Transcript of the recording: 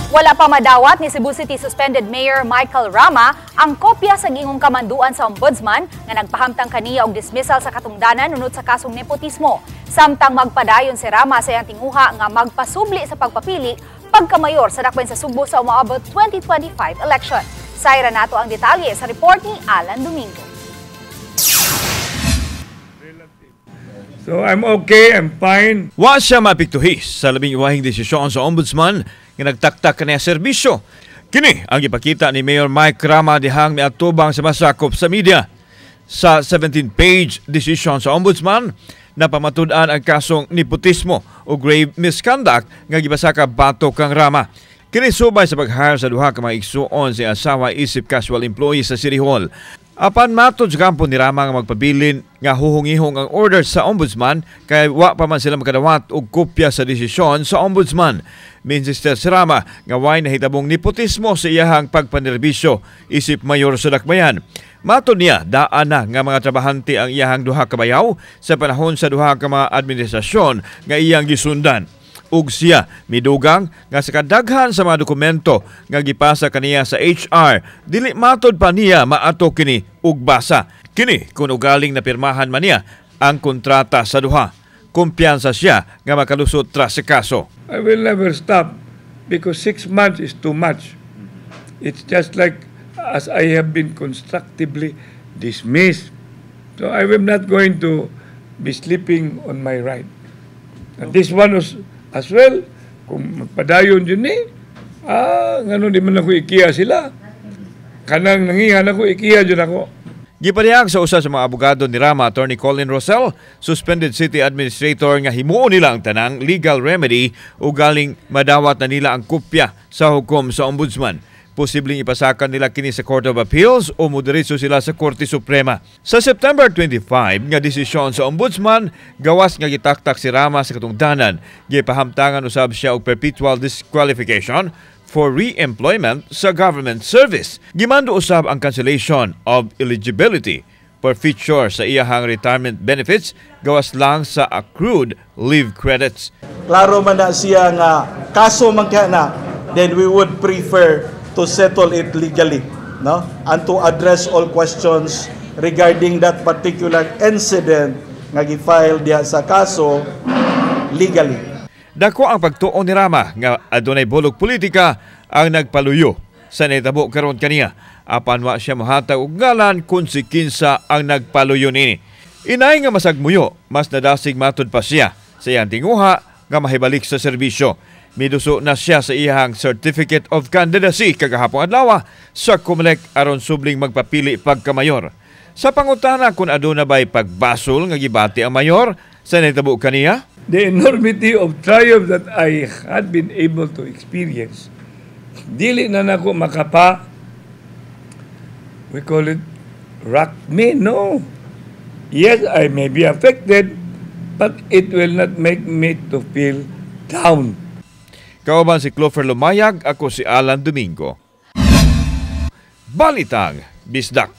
Wala pa madawat ni Cebu City Suspended Mayor Michael Rama ang kopya sa giingong kamanduan sa Ombudsman nga nagpahamtang kaniya og dismissal sa katungdanan unod sa kasong nepotismo. Samtang magpadayon si Rama sa iyang tinguha nga magpasubli sa pagpapili pagkamayor sa Dakbayan sa Sugbo sa umaabot 2025 election. Sayra nato ang detalye sa report ni Alan Domingo. So I'm okay, I'm fine. Wa siya mapiktuhis sa labing iwahing desisyon sa Ombudsman nga nagtaktak kaniya serbisyo. Kini ang ipakita ni Mayor Mike Rama dihang miatubang sa masakop sa media. Sa 17-page decision sa Ombudsman, napamatud-an ang kasong nepotismo o grave misconduct nga gibasaka batok kang Rama. Kini subay sa pag-hire sa duha ka mga igsuon sa asawa isip casual employee sa City Hall. Apan matod sa kampo ni Rama nga magpabilin nga huhungihong ang order sa Ombudsman kay wa pa man sila makadawat og kopya sa desisyon sa Ombudsman. Minister si Rama nga way nahitabong nepotismo sa iyahang pagpanerbisyo isip mayor sa Dakbayan. Matod niya, daan na nga mga trabahante ang iyahang duha ka bayaw sa panahon sa duha ka mga administrasyon nga iyang gisundan. Ug siya midugang nga sa kadaghan sa mga dokumento nga gipasa kaniya sa HR, dili matod pa niya maato kini ug basa. Kini kung ugaling napirmahan man niya ang kontrata sa duha. Kumpiyansa siya nga makalusot tra sa kaso. I will never stop because 6 months is too much. It's just like as I have been constructively dismissed. So I am not going to be sleeping on my right. And this one was as well, kung magpadayon yun eh, ngano di man ako ikiya sila. Kanang nangihan ako, ikiya yun ako. Gipadayag sa usa sa mga abogado ni Rama, Attorney Colin Rosell, suspended city administrator, nga himuon nila ang tanang legal remedy o galing madawat na nila ang kopya sa hukom sa Ombudsman. Posibleng ipasakan nila kini sa Court of Appeals o mudiretso sila sa Korte Suprema. Sa September 25 nga desisyon sa Ombudsman, gawas nga gitaktak si Rama sa katungdanan, gipahamtangan usab siya og perpetual disqualification for re-employment sa government service. Gimando usab ang cancellation of eligibility for future sa iyahang retirement benefits gawas lang sa accrued leave credits. Klaro man na siya nga kaso man kaya na, then we would prefer to settle it legally, no, and to address all questions regarding that particular incident nga gi-file diha sa kaso legally. Dako ang pagtuon ni Rama nga adunay bulok politika ang nagpaluyo sa nahitabo karon kaniya. Apan wa siya mohatag og ngalan kung si kinsa ang nagpaluyo nini. Inay nga masagmuyo, mas nadasig matud pa siya sa iyang tinguha nga mahibalik sa serbisyo. Miduso na siya sa iyang Certificate of Candidacy kagahapon adlaw sa COMELEC aron subling magpapili pagkamayor. Sa pangutana kung aduna ba'y pagbasol nga gibati ang mayor sa nahitabo kaniya, The enormity of triumph that I had been able to experience, dili na nako makapa, we call it rock me, no. Yes, I may be affected, but it will not make me to feel down. Kauban si Clover Lumayag, ako si Alan Domingo. Balitang Bisdak.